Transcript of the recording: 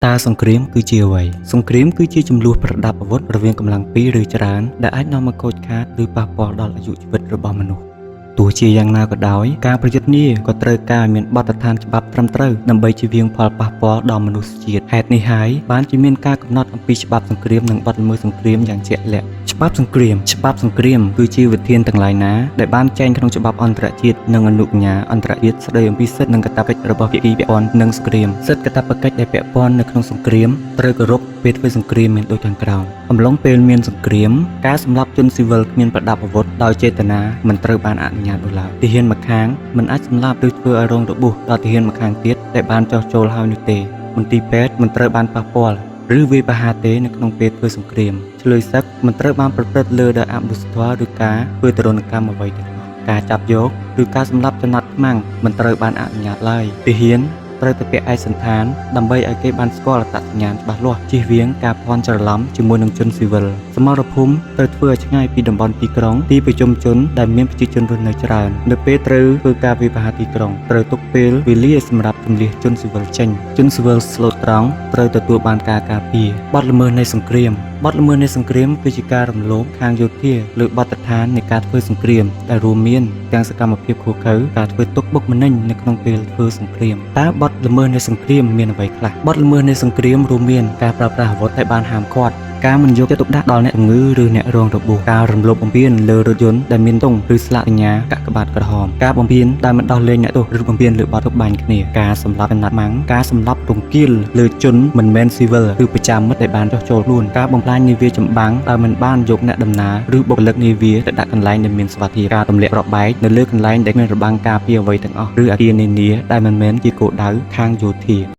តើសង្គ្រាមគឺជាអ្វីសង្គ្រាមគឺជាជម្លោះប្រដាប់អាវុធរវាងកម្លាំងពីរឬច្រើនដែលអាចនាំមកខូចខាតឬប៉ះពាល់ដល់អាយុជីវិតរបស់មនុស្សទោះជាយ៉ាងណាក៏ដោយការប្រយុទ្ធគ្នាក៏ត្រូវការឲ្យមានបទដ្ឋានច្បាប់ត្រឹមត្រូវដើម្បីជៀសវាងផលប៉ះពាល់ដល់មនុស្សជាតិហេតុនេះហើយបានជាមានការកំណត់អំពីច្បាប់សង្គ្រាមនិងបទល្មើសសង្គ្រាមយ៉ាងជាក់លាក់ច្បាប់សង្គ្រាមច្បាប់សង្គ្រាមគឺជាវិធានទាំងឡាយណាដែលបានចែងក្នុងច្បាប់អន្តរជាតិនិងអនុសញ្ញាអន្តរជាតិស្តីអំពីសិទ្ធិនិងកាតព្វកិច្ចរបស់ភាគីពាក់ព័ន្ធនឹងសង្គ្រាមសិទ្ធិកាតព្វកិច្ចដែលពាក់ព័ន្ធនៅក្នុងសង្គ្រាមត្រូវគោរពពេលធ្វើសង្គ្រាមមានដូចខាងក្រោមអំឡុងពេលមានសង្គ្រាមការសម្លាប់ជនស៊ីវិលគ្មានប្រដាប់អាវុធដោយចេតនាមិនត្រូវបានអនុញ្ញាតនោះឡើយទាហានម្ខាងមិនអាចសម្លាប់ឬធ្វើឲ្យរងរបួសដល់ទាហានម្ខាងទៀតដែលបានចុះចូលហើយនោះទេមន្ទីរពេទ្យមិនត្រូវបានប៉ះពាល់ឬវាយប្រហារទេនៅក្នុងពេលធ្វើសង្គ្រាមឆ្លើយសឹកមិនត្រូវបានប្រព្រឹត្តលើដោយអមនុស្សធម៌ឬការធ្វើទរណកម្មអ្វីទាំងអស់ការចាប់យកឬការសម្លាប់ចំណាត់ខ្មាំងមិនត្រូវបានអនុញ្ញាតឡើយទាហានត្រូវតែពាក់ឯកសណ្ឋានដើម្បីឲ្យគេបានស្គាល់អត្តសញ្ញាណច្បាស់លាស់ជៀសវាងការភ័ន្តច្រឡំជាមួយនឹងជនស៊ីវិលសមរភូមិត្រូវធ្វើឲ្យឆ្ងាយពីតំបន់ទីក្រុងទីប្រជុំជនដែលមានប្រជាជនរស់នៅច្រើននៅពេលត្រូវធ្វើការវាយប្រហារទីក្រុងត្រូវទុកពេលវេលាសម្រាប់ជម្លៀសជនស៊ីវិលចេញជនស៊ីវិលស្លូតត្រង់ត្រូវទទួលបានការការពារបទល្មើសនៃសង្គ្រាមបទល្មើសនៃសង្គ្រាមគឺជាការរំលោភខាងយោធាលើបទដ្ឋាននៃការធ្វើសង្គ្រាមដែលរួមមានទាំងសកម្មភាពឃោរឃៅការធ្វើទុក្ខបុកម្នេញនៅក្នុងពេលធ្វើសង្គ្រាមតើបទល្មើសនៃសង្គ្រាមមានអ្វីខ្លះបទល្មើសនៃសង្គ្រាមរួមមានការប្រើប្រាស់អាវុធដែលបានហាមឃាត់ការមិនយកចិត្តទុកដាក់ដល់អ្នកជំងឺឬអ្នករងរបួសការរំលោភបំពានលើរថយន្តដែលមានទង់ឬស្លាកសញ្ញាកាកបាទក្រហមការបំពានដែលមិនដោះលែងអ្នកទោសឬបំពានលើបទបាញ់គ្នាការសម្លាប់ចំណាត់ម៉ាំងការសម្លាប់រង្គាលលើជនមិនមែនស៊ីវិលឬប្រចាំមិត្តដែលបានចុះចូលខ្លួនការបំផ្លាញនាវាចម្បាំងដោយមិនបានយកអ្នកដំណើរឬបុគ្គលិកនាវាទៅដាក់កន្លែងដែលមានសុវត្ថិភាពការទម្លាក់គ្រាប់បែកនៅលើកន្លែងដែលមានរបាំងការពារអ្វីទាំងអស់ឬអគារនានាដែលមិនមែនជាគោលដៅខាងយោធា។